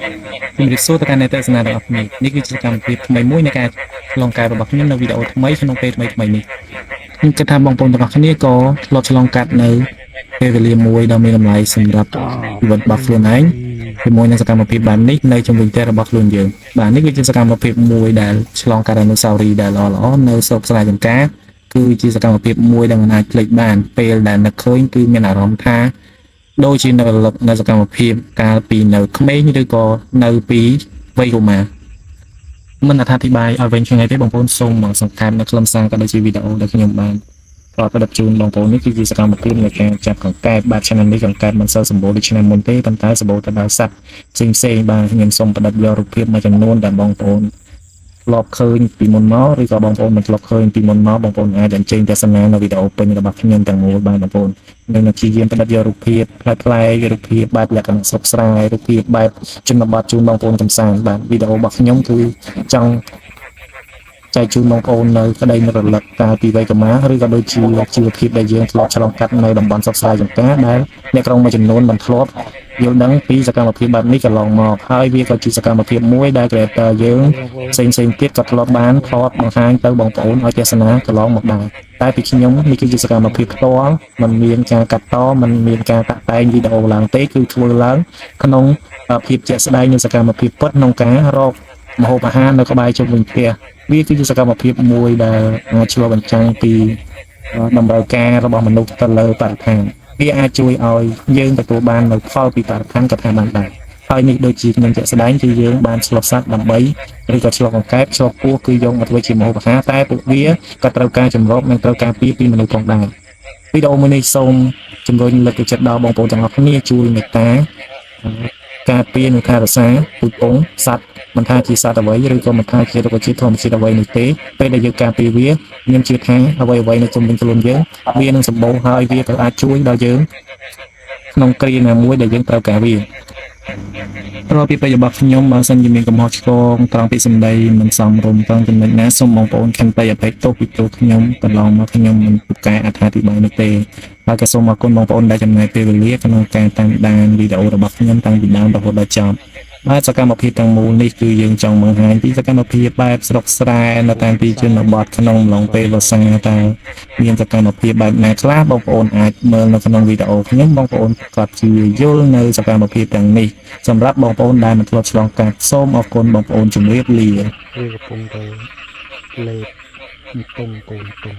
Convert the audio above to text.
ជំរាបសួរទៅកាន់អ្នកទស្សនាទាំងអស់គ្នានេះគឺជាសកម្មភាពថ្មីមួយនៃការឆ្លងកាត់របស់ខ្ញុំនៅវីដេអូថ្មីក្នុងពេលថ្មីថ្មីនេះខ្ញុំគិតថាបងប្អូនទាំងអស់គ្នាក៏ធ្លាប់ឆ្លងកាត់នៅពេលវេលាមួយដ៏មានតម្លៃសម្រាប់ជីវិតរបស់ខ្លួនឯងជាមួយនឹងសកម្មភាពបែបនេះនៅជុំវិញផ្ទះរបស់ខ្លួនយើងបាទនេះគឺជាសកម្មភាពមួយដែលឆ្លងកាត់អនុស្សាវរីយ៍ដែលល្អៗនៅស្រុកស្រែចម្ការគឺជាសកម្មភាពមួយដែលមិនអាចភ្លេចបានពេលដែលនឹកឃើញគឺមានអារម្មណ៍ថា ដូចជានៅរលឹកនៅសកម្មភាពកាលពីនៅក្មេងឬក៏នៅពីវ័យកុមារមិនអត្ថាធិប្បាយឲ្យវិញឆ្ងាយទេបងប្អូនសូមមកសង្ខេបនៅខ្លឹមសារក៏ដូចជាវីដេអូដែលខ្ញុំបានផ្ដល់ផ្ដិតជូនបងប្អូននេះគឺជាសកម្មភាពនៃការចាប់កង្កែបបាទឆ្នាំនេះកង្កែបមិនសូវសម្បូរដូចឆ្នាំមុនទេប៉ុន្តែសម្បូរទៅដោយសត្វផ្សេងផ្សេងៗបាទខ្ញុំសូមផ្ដិតយករូបភាពមួយចំនួនដែលបងប្អូនធ្លាប់ឃើញពីមុនមកឬក៏បងប្អូនមិនធ្លាប់ឃើញពីមុនមកបងប្អូនអាចអញ្ជើញទស្សនានៅវីដេអូពេញរបស់ខ្ញុំទាំងមូលបាទបងប្អូន នឹងនឹងព្យាយាមផ្ដិតយករូបភាពប្លែកៗរូបភាពបែបលក្ខណៈស្រុកស្រែរូបភាពបែបជនបទជូនបងប្អូនកំសាន្តបាទវីដេអូរបស់ខ្ញុំគឺចង់ចែកជូនបងប្អូននៅក្តីនឹករលឹកកាលពីវ័យកុមារឬក៏ដូចជាជីវភាពដែលយើងធ្លាប់ឆ្លងកាត់នៅតំបន់ស្រុកស្រែចម្ការដែលអ្នកក្រុងមួយចំនួនមិនធ្លាប់យល់ដឹងពីសកម្មភាពបែបនេះកន្លងមកហើយវាក៏ជាសកម្មភាពមួយដែល creator យើងផ្សេងផ្សេងៗទៀតក៏ធ្លាប់បានថតបង្ហាញទៅបងប្អូនឲ្យទស្សនាកន្លងមកដែរតែពីខ្ញុំនេះគឺជាសកម្មភាពផ្ទាល់មិនមានការកាត់តមិនមានការតាក់តែងវីដេអូឡើងទេគឺធ្វើឡើងក្នុងភាពជាក់ស្ដែងនៃសកម្មភាពពិតក្នុងការរកម្ហូបអាហារនៅក្បែរជុំវិញផ្ទះវាគឺជាសកម្មភាពមួយដែលអាចឆ្លុះបញ្ចាំងពីតម្រូវការរបស់មនុស្សទៅលើបរិស្ថានវាអាចជួយឲ្យយើងទទួលបាននូវផលពីបរិស្ថានក៏ថាបានដែរហើយនេះដូចជាខ្ញុំជាក់ស្ដែងគឺយើងបានឆ្លុះសត្វដើម្បីឬក៏ឆ្លុះកង្កែបឆ្លុះពស់គឺយកមកធ្វើជាម្ហូបអាហារតែពួកវាក៏ត្រូវការចម្រោកនិងត្រូវការពារពីមនុស្សផងដែរវីដេអូមួយនេះសូមជំរុញលើកទឹកចិត្តដល់បងប្អូនទាំងអស់គ្នាជួយមេត្តាការពារនិងថែរក្សាពូជពងសត្វមិនថាជាសត្វអ្វីឬក៏មិនថាជារុក្ខជាតិធម្មជាតិអ្វីនោះទេពេលដែលយើងការពារវាខ្ញុំជឿថាអ្វីអ្វីនៅជុំវិញខ្លួនយើងវានឹងសម្បូរហើយវាក៏អាចជួយដល់យើងក្នុងគ្រាណាមួយដែលយើងត្រូវការវារាល់ពីពេចរបស់ខ្ញុំបើសិនជាមានកំហុសឆ្គងត្រង់ពីសម្ដីមិនសមរម្យត្រង់ចំណុចណាសូមបងប្អូនខន្តីអភ័យទោសពីព្រោះខ្ញុំកន្លងមកខ្ញុំមិនពូកែអត្ថាធិប្បាយនោះទេហើយក៏សូមអរគុណបងប្អូនដែលចំណាយពេលវេលាក្នុងការតាមដានវីដេអូរបស់ខ្ញុំតាំងពីដើមរហូតដល់ចប់បាទសកម្មភាពទាំងមូលនេះគឺយើងចង់បង្ហាញពីសកម្មភាពបែបស្រុកស្រែនៅតាមទីជនបទក្នុងអំឡុងពេលវស្សាតើមានសកម្មភាពបែបណាខ្លះបងប្អូនអាចមើលនៅក្នុងវីដេអូខ្ញុំបងប្អូនក៏ជាយល់នៅសកម្មភាពទាំងនេះសម្រាប់បងប្អូនដែលមិនធ្លាប់ឆ្លងកាត់សូមអរគុណបងប្អូនជម្រាបលា វាកំពុងតែលេបតុងកូនតុង